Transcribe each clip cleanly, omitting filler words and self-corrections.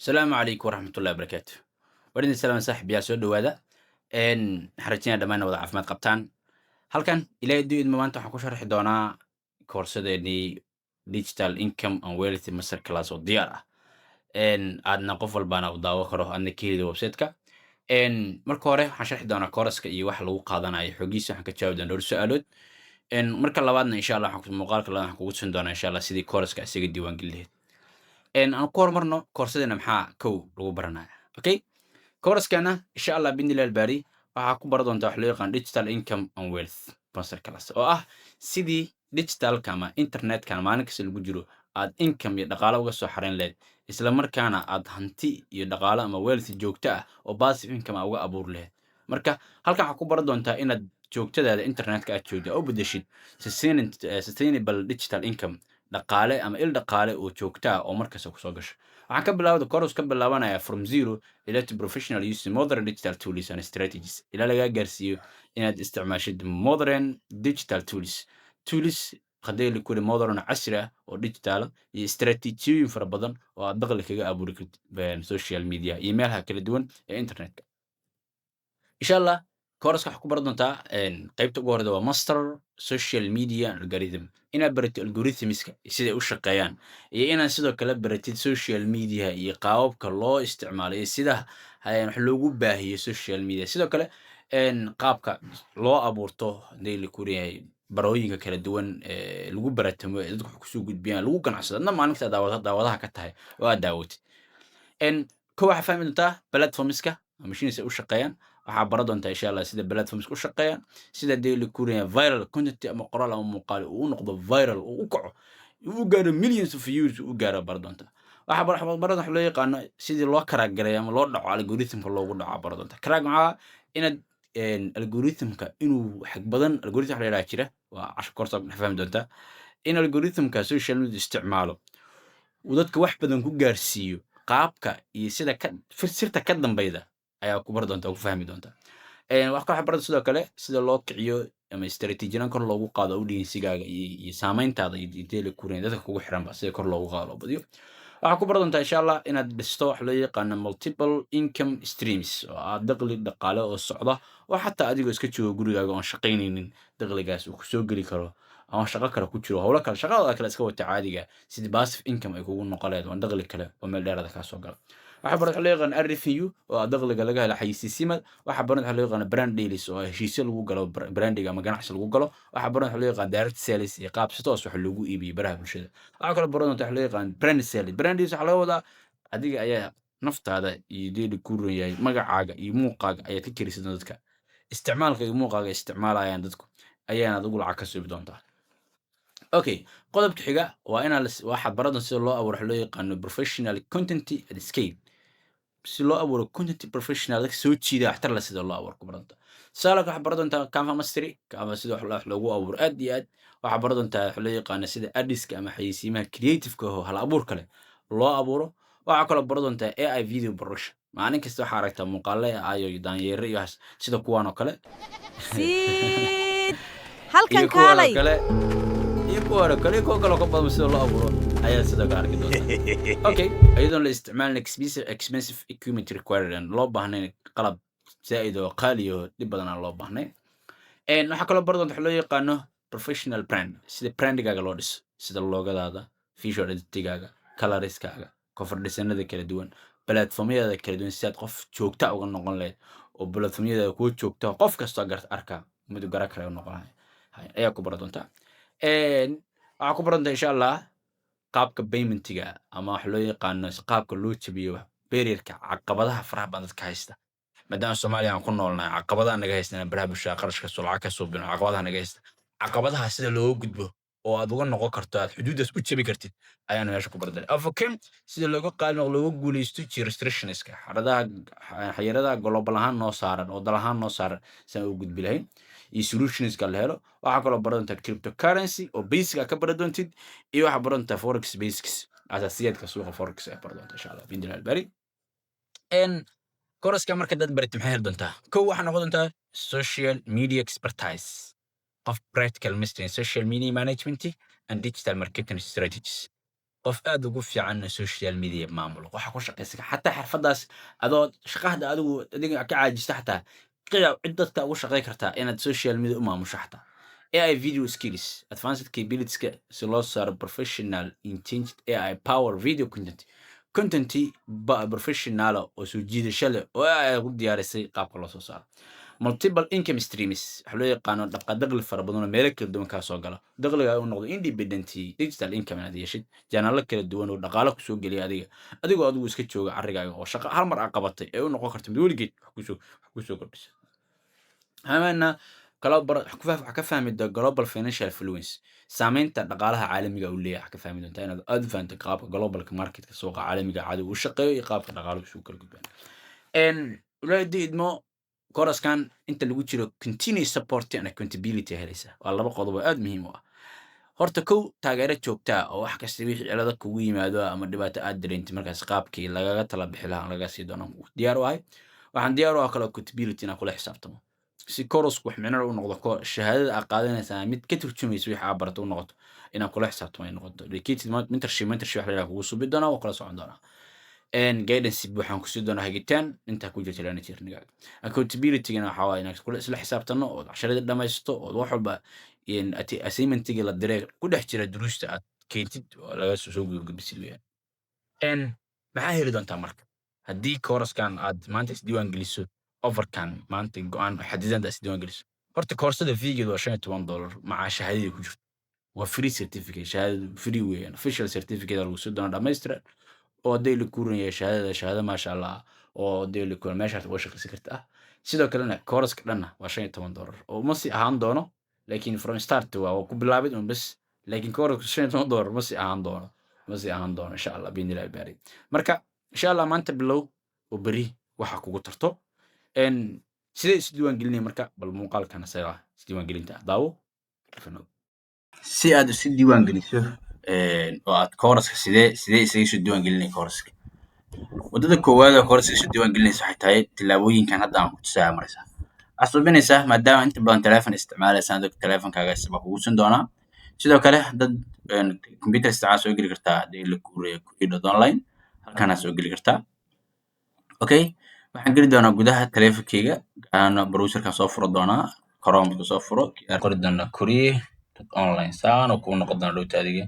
Asalaamu calaykum waraxmatullahi wabarakaatu. War idin salaam, saaxiib yaa, soo dhawaada. Waxaan rajeynaya dhammaan wada caafimaad qabtaan. Halkan, Ilaahay hadduu idmo, maanta waxaan ku sharxi doonaa koorsadeenii Digital Income and Wealth Master Class oo diyaar ah. Aadna qof walbaana u daawo karo, aadna ka helida website-ka. Marka hore waxaan sharxi doonaa kooraska iyo waxa lagu qaadanayo xogiisa. Waxaan ka jawaabi doonaa dhowr su-aalood. Marka labaadna, insha Allah, muuqaalka labaad waxaan kugu tusin doonaa, insha Allah, sidii kooraska isaga diiwaangelin lahayd. Aan ku horumarno koorsadeena. Maxaa kow lagu baranaya? Okay, kooraskana, insha Allah, bidnillahi albaari, waxaa ku baran doontaa wax loo yaqaan Digital Income and Wealth Master Class, oo ah sidii digitalka ama internetka maalin kasta lagu jiro aad income iyo dhaqaale uga soo xareyn lahayd, isla markaana aad hanti iyo dhaqaale ama wealth joogto ah oo passive income ah uga abuuri lahayd. Marka halkan waxaa ku baran doontaa inaad joogtadaada internetka aad joogto u bedeshid sustainable digital income, dhaqaale ama il dhaqaale oo joogto ah oo markasta kusoo gasho. Waxaan ka bilaawda course ka bilaabanaya from zero ilaa to professional using modern digital tools and strategies, ilaa lagaa gaarsiiyo inaad isticmaashid modern digital tools hadii la kuri modern, casri ah oo digital ah, iyo istaraatiijiyooyin fara badan oo aad dakhli kaga abuuri kartid social media iyo meelaha kala duwan ee internetka. Insha Allah, kooraska waxaa ku baran doontaa qaybta ugu horeyda waa master social media algorithm, inaad baratid algorithmska siday u shaqeeyaan, iyo inaad sidoo kale baratid social media iyo qaababka loo isticmaalo iyo sida wax loogu baahiyo social media. Sidoo kale qaabka loo abuurto, hadii la kuriyahay, barooyinka kala duwan ee lagu baratamo ee dadku wax kusoo gudbiyaan, lagu ganacsado, adna maalin kasta daawadaha ka tahay oo aad daawatid. Ko waxaa fahmi doontaa platformska machines ay u shaqeeyaan. Waxaa baran doontaa, insha Allah, sida platformska u shaqeeyaan, sida dee la kuriyaa viral content ama qoraal ama muuqaal uu u noqdo viral, uu u kaco, uu u gaaro millions of views uu u gaaro baran doontaa. Waxaa barada waxa loo yaqaano sidii loo crack gareeyo ama loo dhaco, algorithmka loogu dhaco bara doonta. Crack maxaa? Inaad algorithmka inuu xag badan, algorithm waxa la yidhaha jira, waa cashar course dhex fahmi doontaa, in algorithmka social media isticmaalo uu dadka wax badan ku gaarsiiyo, qaabka iyo sida ka sirta ka dambeyda ayaa ku bari doonta oo ku fahmi doonta. Wax kaloo barada sidoo kale sida loo kiciyo ama istaraatiijiyan kor loogu qaado audiencegaaga iyo saameyntaada iyo intee la kurin dadka kugu xiranba, sida kor loogu qaado, loo badiyo. Waxaa ku baran doontaa, insha Allah, inaad dhisto wax loo yaqaano multiple income streams, oo ah dakhli dhaqaale oo socda, oo xataa adigoo iska jooga gurigaaga oon shaqaynaynin dakhligaas uu kusoo geli karo, ama shaqo kale ku jiro, howlo kale, shaqada kale iska wata caadiga, sidii passive income ay kugu noqon lahayd, waa dakhli kale oo meel dheeraada kaa soo gala. Waxaa baran waxa loo yaqaan ad revenue, oo ah dakhliga laga helo xayeysiisimad. Waxaa baran waxa loo yaqaan brand deals, oo ah heshiisyo lagu galo brandiga ama ganacsi lagu galo. Waxaa baran waxa loo yaqaan direct sales iyo qaab si toos wax loogu iibiyo baraha bulshada. Waxaa kaloo baran doonta waxa loo yaqaan brand sales. Brand deals waxaa laga wadaa adiga ayaa naftaada iyo deeli ku ron yahay magacaaga iyo muuqaaga ayaad ka kerisan dadka isticmaalka iyo muuqaaga isticmaalayaan dadku ayaana adigu lacag ka suubi doontaa. Okay, qodobka xiga waa inaa waxaad baran doonta sida loo abuuro waxa loo yaqaano professional content at scale, si loo abuuro content professional dadka soo jiida, waxtar leh, sida loo abuuro ku baran doontaa. Tusaale, waxaad baran doontaa Canva mastery, Canva sida wax loogu abuuro aad iyo aad. Waxaad baran doontaa waxa loo yaqaano sida adska ama xayeysiimaha creative-ka oo hal abuurka leh loo abuuro. Waxaa kaloo baran doontaa AI video production. Maalin kasta waxaa aragtaa muuqaale AI iyo daanyeere iyo waxaas, sida kuwan oo kale Siid halkan iyo kuwan oo kaalay kale iyo kuwan oo kale iyo kuwa kaloo ka badan sida loo abuuro ayaa sidoo kale arki doontaa. Okay, iyadoon la isticmaalin expensive equipment required, aan loo baahnayn qalab zaa'id oo qaali oo dhib badan aan loo baahnayn. Waxaa kaloo baran doonta waxa loo yaqaano professional brand, sida brandigaaga loo dhiso, sida logadaada, visual identitygaaga, colorskaaga, cover designada kala duwan, platformyada kala duwan, si aad qof joogta uga noqon lahayd oo platformyada kuwa joogta qof kastoo arka mid garan kara u noqon lahayd ayaa ku baran doontaa. Waxaa ku baran doontaa, insha Allah, qaabka paymentiga ama wax loo yaqaano qaabka loo jabiyo barrierka, caqabadaha faraha badan dadka haysta. Maadaama Soomaaliya aan ku noolnahay, caqabadaha naga haystana baraha bulshada qarash kastoo lacag ka soo bino, caqabadaha naga haysta, caqabadaha sida looga gudbo oo aad uga noqon karto, aad xuduudaas u jabi kartid ayaan meesha ku barday. Overcome, sida looga qaadin oo looga guuleysto restrictionska, xaradaha, xayiradaha global ahaan noo saaran oo dal ahaan noo saaran, si aan u gudbi lahayn iyo solutionska la helo. Waxaa kaloo baran doontaa cryptocurrency oo basic ah ka baran doontid, iyo waxaa baran doontaa forex basics, asaasiyaadka suuqa forex ayaa baran doontaa, insha Allah, biidnillahi albari. Kooraska marka dad baratid, maxay heli doontaa? Kow, waxaa noqon doontaa social media expertise, of practical mastery in social media management and digital marketing strategies. Qof aad ugu fiican social media maamul, waxa ku shaqaysa xataa xirfadaas adoo shaqada adigu adiga ka caajista, xataa qida cid dadka ugu shaqay kartaa inaad social media u maamusho. Xataa AI video skills, advanced capabilities si loo saaro professional intelligent AI power video content professional oo soo jiidasho leh oo AI ku diyaarisay qaabka loo soo saaro. Multiple income streams, waxa loo yaqaano dhaqa dakhli fara badan oo meelo kala duwan kaa soo gala, dakhliga uu noqdo independent digital income, inaad yeeshid channelo kala duwan oo dhaqaale kusoo geliya adiga adigoo adigu iska jooga carrigaaga, oo shaqo hal mar aa qabatay ee u noqon karta mid weligeed wax kusoo kordhisa. Waxaan global wax ka fahmi doon global financial influence, saameynta dhaqaalaha caalamiga uu leeyahay. Wax ka fahmi doontaa inaad aad u fahanto qaabka globalka marketka, suuqa caalamiga caadiga u shaqeeyo iyo qaabka dhaqaaluhu isugu kala gudbaan. Ulaadi idmo coursekan inta lagu jiro continuous support and accountability helaysa. Waa laba qodob oo aad muhiim u ah. Horta kow, taageero joogta ah oo wax kasta wixii cilado kugu yimaado ama dhibaato aad dareentay, markaas qaabkii lagaga tala bixi lahaa laga sii doono diyaar u ahay. Waxaan diyaar u ah kaloo accountability, inaan kula xisaabtamo si courseku wax micno u noqdo, ko shahaadada aad qaadanaysaa mid ka turjumaysa wixii aad barato u noqoto, inaan kula xisaabtamo ay noqoto. Dedicated mentorship wax la yidhaha kugu subi doonaa, waa kula socon doonaa. Guidance waxaan ku sii doonaa, hagitaan intaa ku jirta learning journey-gaaga. Accountability-gana waxaa waaye inaad kula isla xisaabtano ood casharadii dhamaysto, ood wax walba assignment-igii la diray ku dhex jira duruusta aad keentid oo laga soo gudbisid weeyaan. Maxaa heli doontaa marka haddii coursekan aad maanta isdiiwaan geliso, offerkan maanta go-aan xadidan aad isdiiwaan geliso? Horta koorsada fee-geedu waa $15 macaa shahaadadii ku jirto. Waa free certificate, shahaadadu free weeyaan. Official certificate aa lagu sii doonaa dhammaystiran oo hadday la kuuran yahay shahaadada, shahaado maasha Allah oo hadday la kuuran meeshaas uga shaqaysan karta ah. Sidoo kalena courseka dhanna waa $15 oo ma sii ahaan doono, laakiin from start waa ku bilaabid un bes, laakiin courseka $15 ma sii ahaan doono, ma sii ahaan doono, insha Allah biidnillahi baari. Marka insha Allah maanta bilow oo beri waxa kugu tarto. Sidee isu diiwaan gelinaya marka? Bal muuqaalkan isaga isdiiwaan gelinta daawo. Si aad isu diiwaan geliso oo aad courseka, sidee isaga soo diiwaan gelinaya courseka? Waddada koowaad oo courseka isu diiwaan gelinaysa waxay tahay tillaabooyinkan hadda aan ku tusaya maraysaa. Waxaad suubinaysaa, maadaama inta badan telephone isticmaalaysaan dadka, telefonkaaga baa kugu sin doonaa. Sidoo kale dad computer isticmaal soo geli kartaa haddii la kureeyo kuria.online, halkaana soo geli kartaa. Okay, waxaan geli doonaa gudaha telefonkeyga aana browserkan soo furo doonaa, Chromeka soo furo, qori doonaa kuria.online, saan oo kuu noqon doona dhowta adiga.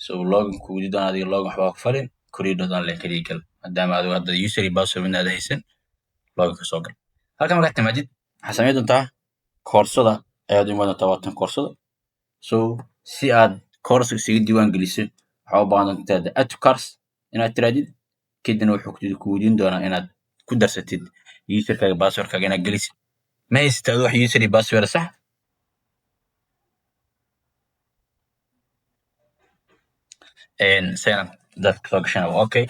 So login kugu doona adiga, login waxbaa ku falin, kuria.online kaliya gal, maadaama adigu hadda user iyo password midna aad haysan. Login ka soo gal. Halkan markaad timaadid waxaad samayn doontaa koorsada ayaad u iman doontaa. Waa tan koorsada. So si aad course isaga diiwaan geliso, waxaa u baahan doontaa add to cart inaad tirahdid. Kadibna wuxuu ku weydiin doonaa inaad ku darsatid userkaaga, passwordkaaga inaad gelisid. Ma haysatid adigu wax user iyo password, sax? Sign up dad soo gashana waa okay.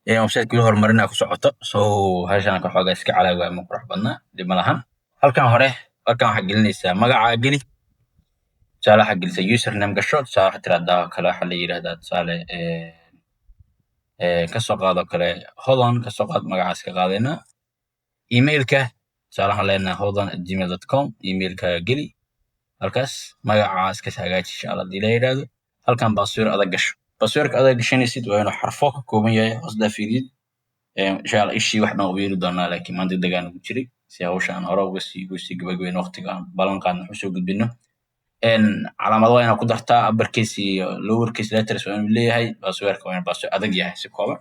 Website kula horumarinaa ku socoto. So hashan ka xoogaa iska calaaga ma qurux badna, dhib ma lahan. Halkan hore, halkan waxaa gelinaysaa magacaa geli. Tusaale waxaa gelisaa username gasho. Tusaale waxaad tirahdaa kale, waxaa la yidhahdaa tusaale kasoo qaado kale Hodan, kasoo qaad magacaas ka qaadaynaa. Emailka tusaale waxaan leenahay hodan@gmail.com. Emailkaaga geli halkaas, magacaas ka hagaaji insha Allah hadii la yidhaahdo. Halkan password adag gasho. Passwordka adag gashanaysid waa inuu xarfo ka kooban yahay. Hoosdaa fiirid insha Allah ishii wax dhan u yeeli doonaa, laakiin maanta degdeg ugu jiray si hawsha aan hore uga sii gabagabayno, waqtiga aan ballan qaadno wax usoo gudbino. Calaamado waa inaad ku dartaa, uppercase iyo lowercase letters waa inuu leeyahay. Passwordka waa inuu password adag yahay si kooban.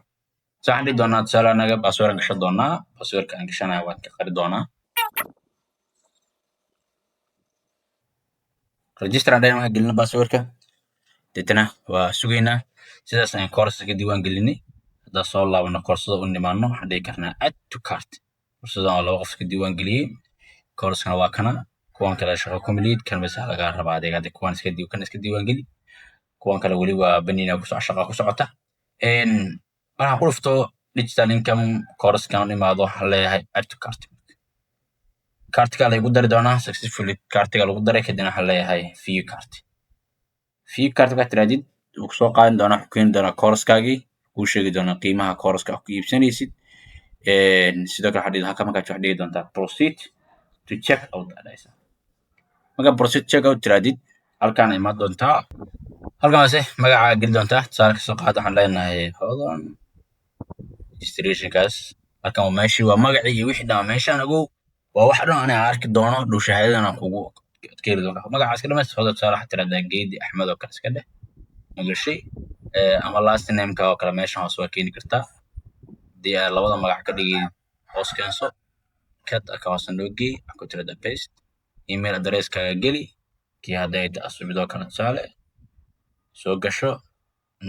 So waxaan dhihi doonaa tusaale anaga password aan gashan doonaa. Passwordka aan gashanaya waan ka qari doonaa. Register aan dhahayna, waxaan gelina passwordka, deetana waa sugaynaa. Sidaas ayaan course ka diiwaan gelinay. Haddaan soo laabano koorsada u nimaano, waxaan dhihi karnaa add to cart. Koorsadan oo laba qof ka diiwaan geliyey, coursekana waa kana. Kuwan kale shaqo complete kan bas lagaa rabaa adiga hadda. Kuwan iska kan iska diiwaan geli, kuwan kale weli waa banina ku soco, shaqa ku socota. Markaan ku dhufto digital income coursekan u imaado, waxaan leeyahay add to cart. Cartiga lagu dari doonaa. Successfully cartiga lagu daray. Kadibna waxaan leeyahay view cart. View cart markaad tirahdid, wuu kusoo qaadan doonaa, wuxuu keeni doonaa course-kaagii, kuu sheegi doonaa qiimaha course-ka aad ku iibsanaysid. Sidoo kale waxaad dhihi halka markaad waxaad dhihi doontaa proceed to check out aad dhahaysaa. Markaa proceed check out tirahdid, halkaan imaan doontaa. Halkan hoose magacaa geli doontaa. Tusaale kasoo qaad, waxaan leenahay Hodan. Registrationkaas halkan waa meeshii, waa magacii iyo wixii dhan meeshaan. Ogow, waa wax dhan aniga arki doono dhow, shahaadadan aan kugu adkeeri doono. Magaca iska dhamayst Hodan. Tusaale waxaad tirahdaa Geedi Axmed oo kale iska dheh magashay, ama last nameka oo kale meeshan hoose waa keeni kartaa. Haddii aad labada magac ka dhigid, hoos keenso, kad ka hoose noo geey, waxaa ku tirahdaa paste. Email addresskaaga geli, kii hadday asubid oo kale. Tusaale soo gasho,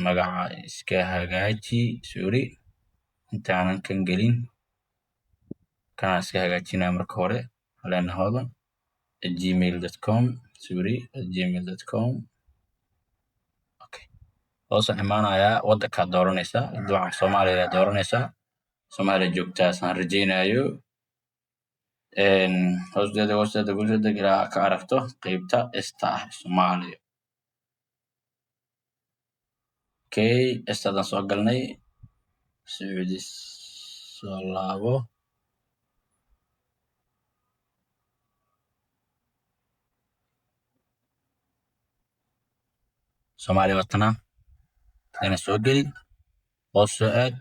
magaca iska hagaaji. Sorry, intaanan kan gelin, kanaan iska hagaajinaya. Marka hore waxaan leenahay hodan@gmail.com, sorry, @gmail.com. Okay, hoosaan imaanayaa. Waddankaad dooranaysaa dabcan, Soomaaliya dooranaysaa, Soomaaliya joogtaa saan rajaynayo. Hoosteeda, hoosteeda, hoosteeda ilaa ka aragto qeybta esta ah, Soomaaliya. Okay, estaadaan soo galnay. Sacuudi soo laabo. Soomaaliya watana hadana soo geli, hoos soo aad.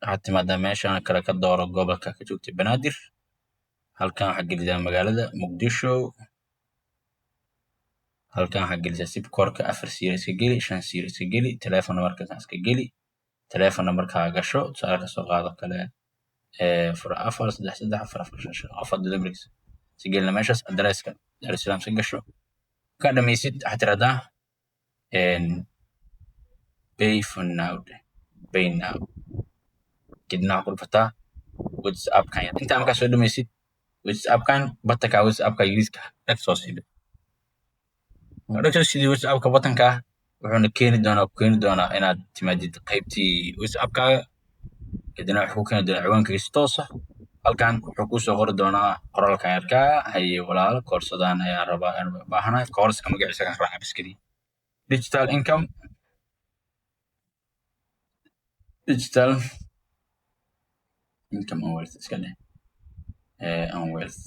Waxaad timaadaa meeshaan kale, ka dooro gobolka ka joogtay, Banaadir. Halkan waxaad gelisaa magaalada Muqdisho. Halkan waxaad gelisaa zip code-ka, afar zero iska geli, shan zero iska geli. Telephone numberka iska geli. Telephone numberkaaga gasho. Tusaale kasoo qaado kale, 04 4 3 3 4 4 5 5, qof hadda lambarkiisa iska gelina meeshaas. Addresska Daarusalaam iska gasho. Markaa dhammaysid, waxaad tirahdaa pay for now, pay now. Kadibna waxaad ku dhufataa WhatsAppkan. Intaa markaa soo dhamaysid, WhatsAppkan buttonka, WhatsAppka yariiska dhag soo siido. Dhag soo siiday WhatsAppka buttonka, wuxuuna keeni doonaa, ku keeni doonaa inaad timaadid qaybtii WhatsAppkaaga. Kadibna wuxuu ku keeni doonaa ciwaankiisa toos ah. Halkan wuxuu kusoo qori doonaa qoraalkan yarkaa: "Haye walaal, koorsadaan ayaan rabaa, aan baahanahay." Koorska magaciisa kan raaca bas keliya, digital income, digital income and wealth iska dheh, and wealth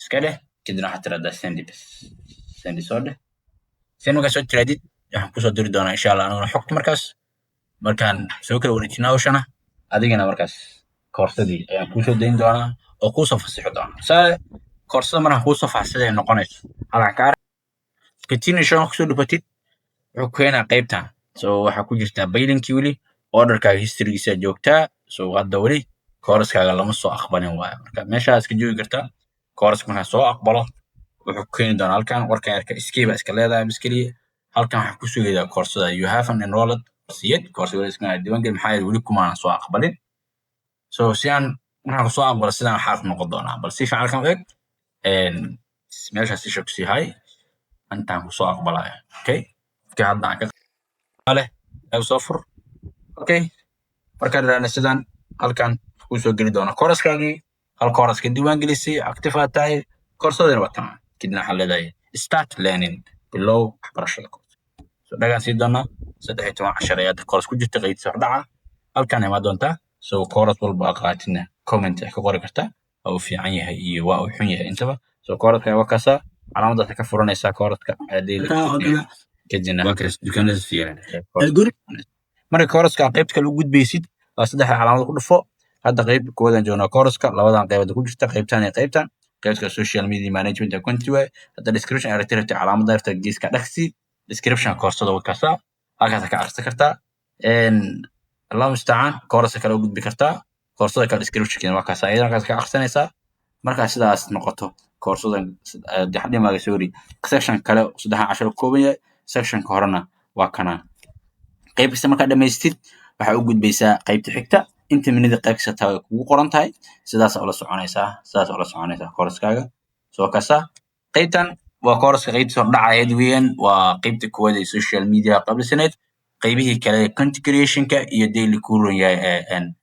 iska dheh. Kadibna waxaad tirahdaa send bas, send soo dheh. Send markaad soo tirahdid, waxaan kusoo diri doonaa insha Allah aniguna xogta. Markaas markaan soo kala wareejina hawshana, adigana markaas koorsadii ayaan kuusoo dayn doonaa oo kuusoo fasixi doonaa. Tusaale, koorsada markaan kuusoo fasaxay noqonayso halkan ka arag. Continue show kusoo dhufatid, wuxuu keenaa qaybtan. So waxaa ku jirtaa paylinkii, weli orderkaaga historygiisa joogtaa. So hadda weli kooraskaaga lama soo aqbalin waayo. Marka meeshaa iska joogi kartaa. Kooraska markaan soo aqbalo, wuxuu keeni doonaa halkan warkan yarka. Skip baa iska leedahay bas keliya. Halkan waxaa ku sugaydaa koorsada. You haven't enrolled yet, koorsada weli iska diiwaangeli, maxaa yeelay weli kumaanan soo aqbalin. So si aan markaan soo aqbalo, sidaan xaalku noqon doonaa. Bal si fiican halkan u eg, meeshaas isha kusii hay intaan kusoo aqbalayo. Okay, okay, hadda aan ka leh soo fur. Okay, markaan idhaahno sidaan, halkan kusoo geli doona kooraskaagii. Hal kooraska diiwaan gelisay, active aad tahay, koorsadina waa tan. Kadibna waxaa leedahay start learning, bilow waxbarashada koorsa. So dhagaan sii doonaa 13 cashar ayaa kooras ku jirta qeybtiisa hordhaca. Halkan imaa doontaa. So kooras walba aad qaatidna, comment ay ka qori kartaa, waa uu fiican yahay iyo waa uu xun yahay intaba. So kooraska waa kaasaa, calaamadaas ka furanaysaa kooraska. Kadibna waa kaas dukaanada fiiran. Marka kooraska qaybta kale u gudbaysid, waa saddexda calaamad ku dhufo. Hadda qayb koowadan joognaa kooraska, labadan qaybood ku jirta, qaybtan iyo qaybtan. Qaybta social media management account waay. Hadda description aragti rabtay, calaamadda rabta geeska dhagsi, description koorsada waa kaasaa, halkaas ka akhrisan kartaa. Allahu mustacaan, kooraska kale u gudbi kartaa. Koorsada kale descriptionkeeda waa kaasaa, iyadana halkaas ka akhrisanaysaa. Markaa sidaas noqoto koorsadan dhimaga, sorry, section kale saddexdan cashar ka kooban yahay. Sectionka horena waa kana. Qayb kasta markaa dhamaystid, waxaa u gudbaysaa qaybta xigta. Inta minida qayb kasta taa way kugu qoran tahay. Sidaas ula soconaysaa, sidaas ula soconaysaa kooraskaaga. Soo kasta qaybtan waa kooraska qaybtiisa hordhacaheed weeyaan. Waa qaybta koowaad ee social media qablisaneed. Qaybihii kale, content creationka iyo daily ku ron yahay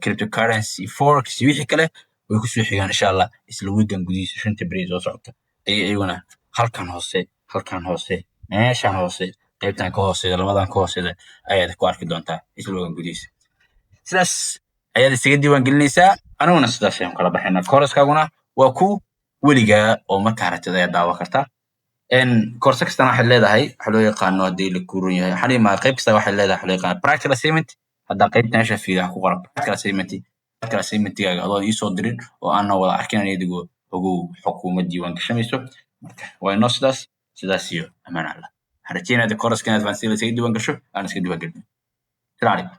cryptocurrency, forex iyo wixii kale, way kusoo xigaan insha Allah. Isla weekan gudihiisa, shanta beri soo socota, ayay iyaguna halkan hoose, halkan hoose, meeshan hoose, qaybtan ka hooseeda, labadan ka hooseeda ayaad ku arki doontaa isla weekan gudihiisa. Sidaas ayaad isaga diiwaan gelinaysaa. Aniguna sidaas ayaan kala baxaynaa. Kooraskaaguna waa ku weligaa oo markaa rabtid ayaad daawan kartaa. Course kastana waxay leedahay waxa loo yaqaano, haddii la kuran yahay, waxaan dhihi maa, qayb kasta waxay leedahay waxa loo yaqaano practical assignment. Haddaa qaybta meesha fiiriyo, waxa ku qoran practical assignment. Practical assignmentigaaga adoo iisoo dirin oo aanan wada arkin anigu, ogow, xukuumad diiwaan gashamayso. Marka waa inoo sidaas iyo amaan Allah. Waxaan rajeynaya course inaad fahansiin, iskaga diiwaan gasho, aan iska diiwaan gelin. Salaam calaykum.